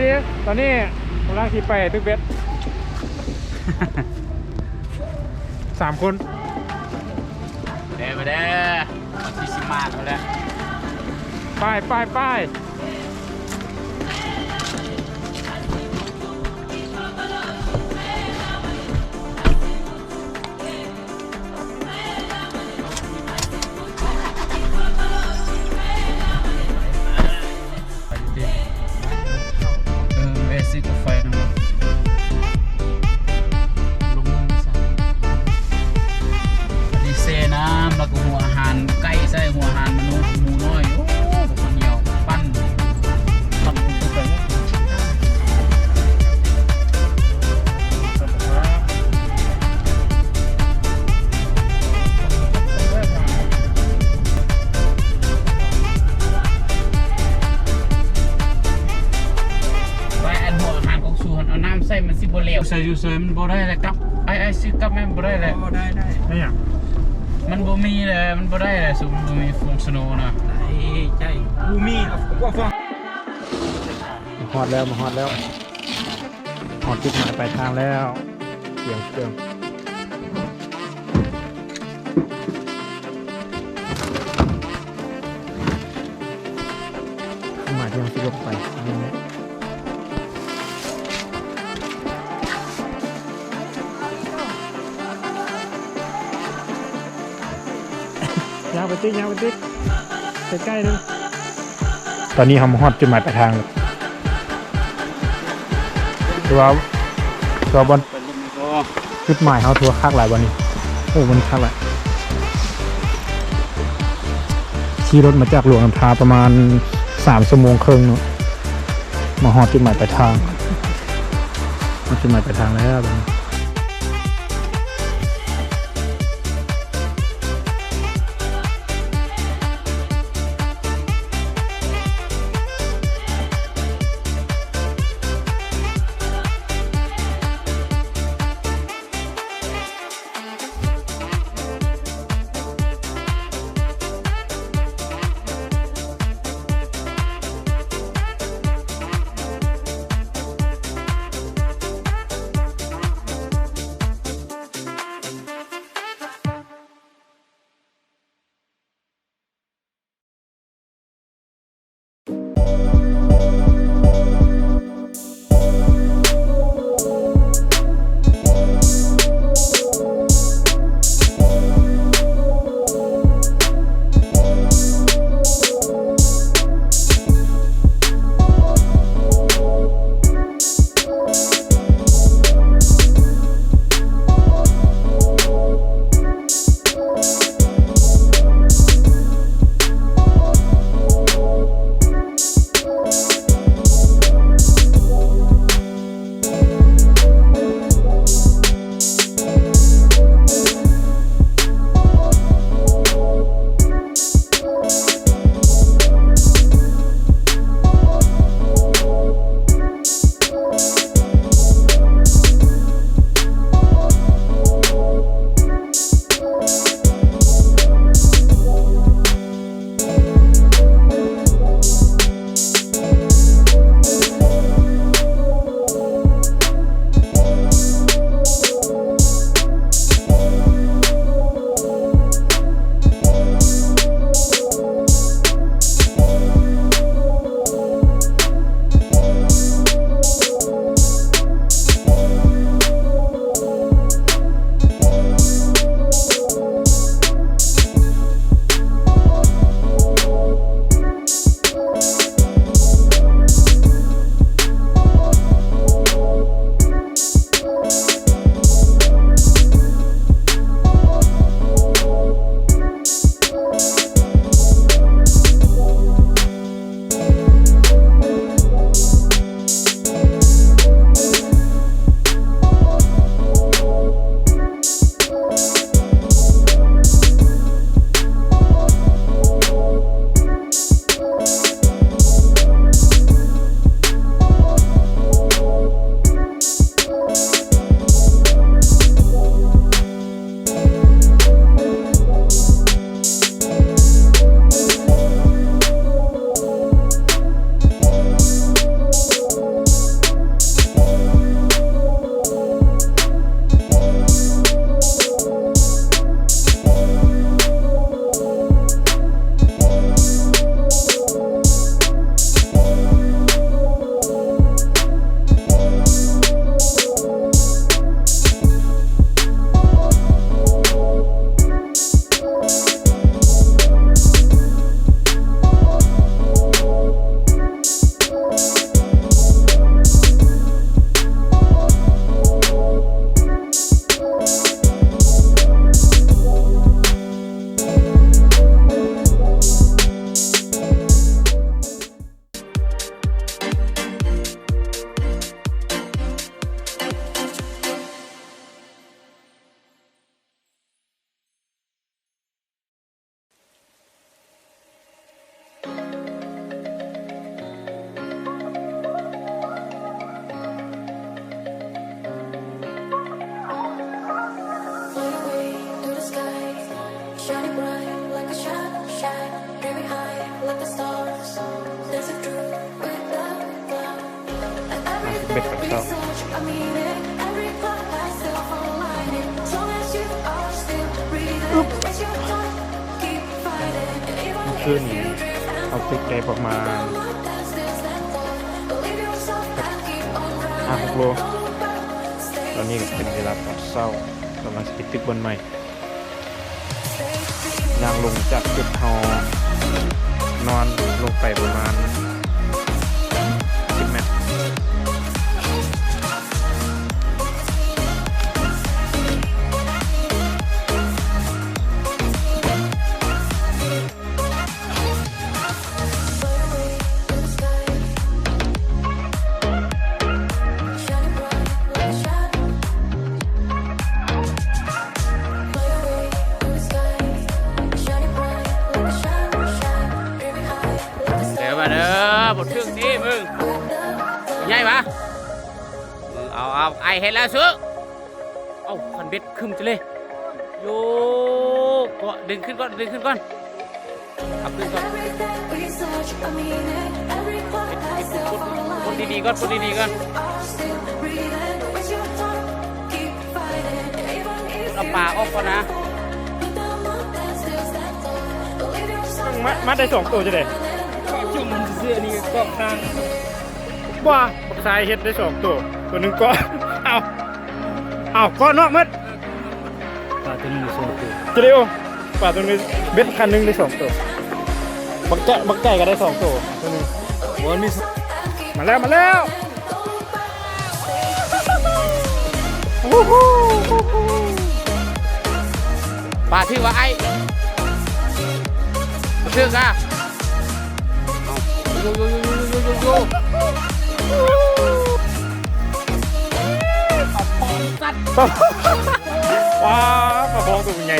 ເດ້ ຕອນນີ້ກຳລັງຊິໄປຕຶກເບັດ ສາມຄົນ ເດີມາເດີ ທີ່ຊິມາແລ້ວ ໄປ ໄປ ໄປ. ເອີ ແວ່ຊື້ກາແຟນຳ ລົງມືຊະ ອັນນີ້ແຊ່ນ້ຳ ແລ້ວກໍຫົວອາຫານໄກ່ໃສ່ ຫົວອາຫານໝູ ໝູນ້ອຍ ໂອ້ ເຂົ້າໜຽວ ປັ້ນ ໄປອັນຫົວອາຫານຂອງສູຫັ້ນ ເອົານ້ຳໃສ່ ມັນຊິບໍ່ແຫຼວ ໃສ່ຢູ່ໃສ ມັນບໍ່ໄດ້ແຫຼະ ກັບ ອ້າຍ ອ້າຍຊື້ກັບແມ່ນບໍ່ໄດ້ແຫຼະ ບໍ່ໄດ້ ໄດ້ ແມ່ນຫຍັງ ມັນບໍ່ມີແຫຼະ ມັນບໍ່ໄດ້ແຫຼະ ສູ ມັນບໍ່ມີຟອງສະໂນນະ ໄດ້ ໃຈ ບໍ່ມີ ເອົາ ເອົາ ເອົາ ຮອດແລ້ວ ມາຮອດແລ້ວ ຮອດຈຸດໝາຍປາຍທາງແລ້ວ ຕຽມເຄື່ອງ ໝາຍທີ່ເຮົາຊິລົງໄປ ຍ່າງໄປຕິ ຍ່າງໄປຕິ ໃກ້ໆ ໜຶ່ງ. ຕອນນີ້ເຮົາມາຮອດຈຸດໝາຍປາຍທາງແລ້ວ ຖືວ່າ ຖືວ່າບ່ອນ ຈຸດໝາຍເຮົາຖືວ່າຄັກຫຼາຍບ່ອນນີ້ ໂອ້ ມັນຄັກຫຼາຍ ຂີ່ລົດມາຈາກຫຼວງນ້ຳທາປະມານສາມຊົ່ວໂມງເຄິ່ງເນາະ ມາຮອດຈຸດໝາຍປາຍທາງ ຮອດຈຸດໝາຍປາຍທາງແລ້ວບັດນີ້. ເປັດປາກເຊົາ. ອຶບ ເມື່ອຄືນນີ້ເຮົາຕຶກໄດ້ປະມານຫ້າຫົກໂລ. ຕອນນີ້ກໍເປັນເວລາຕອນເຊົ້າ ກຳລັງຊິໄປຕຶກບ່ອນໃໝ່. ຍ່າງລົງຈາກຈຸດເຮົານອນລົງໄປປະມານສິບແມັດ. ເດີມາເດີ ບໍ່ຖືກຕິມຶງ ໃຫຍ່ຫວາ? ເອົາ ເອົາ ໄອ້ເຮັດແລ້ວຊຸ. ເອົ້າ ຄັນເບັດຄຶມຈະເລີຍ. ໂຍ ເກາະ ດຶງຂຶ້ນກ່ອນ ດຶງຂຶ້ນກ່ອນ. ເອົາຂຶ້ນກ່ອນ ກົດດີໆກ່ອນ ກົດດີໆກ່ອນ. ເອົາປາອອກກ່ອນນະ. ມາ ມາໄດ້ສອງໂຕຈະໄດ້. ຈຸ່ມເສື້ອນີ້ກໍຂ້າງ ບໍ່ ບັກຊາຍເຮັດໄດ້ສອງໂຕ ໂຕໜຶ່ງເກາະ. ເອົາ ເອົາ ເກາະນອກໝົດ. ປາໂຕໜຶ່ງໄດ້ສອງໂຕ ຈະໄດ້ ໂອ ປາໂຕໜຶ່ງ ເບັດຄັນໜຶ່ງໄດ້ສອງໂຕ. ບັກໄກ່ ບັກໄກ່ກໍໄດ້ສອງໂຕ ໂຕໜຶ່ງ. ໂອ້ ມັນມີ ມາແລ້ວ ມາແລ້ວ. ໂອ້ໂຫ ປາຖືກວ່າ ໄອ້ ຖືກອ່ະ. ໂຍໂຍໂຍໂຍໂຍໂຍໂຍ. ປາພອງກັດ ປາ ປາພອງໂຕໃຫຍ່.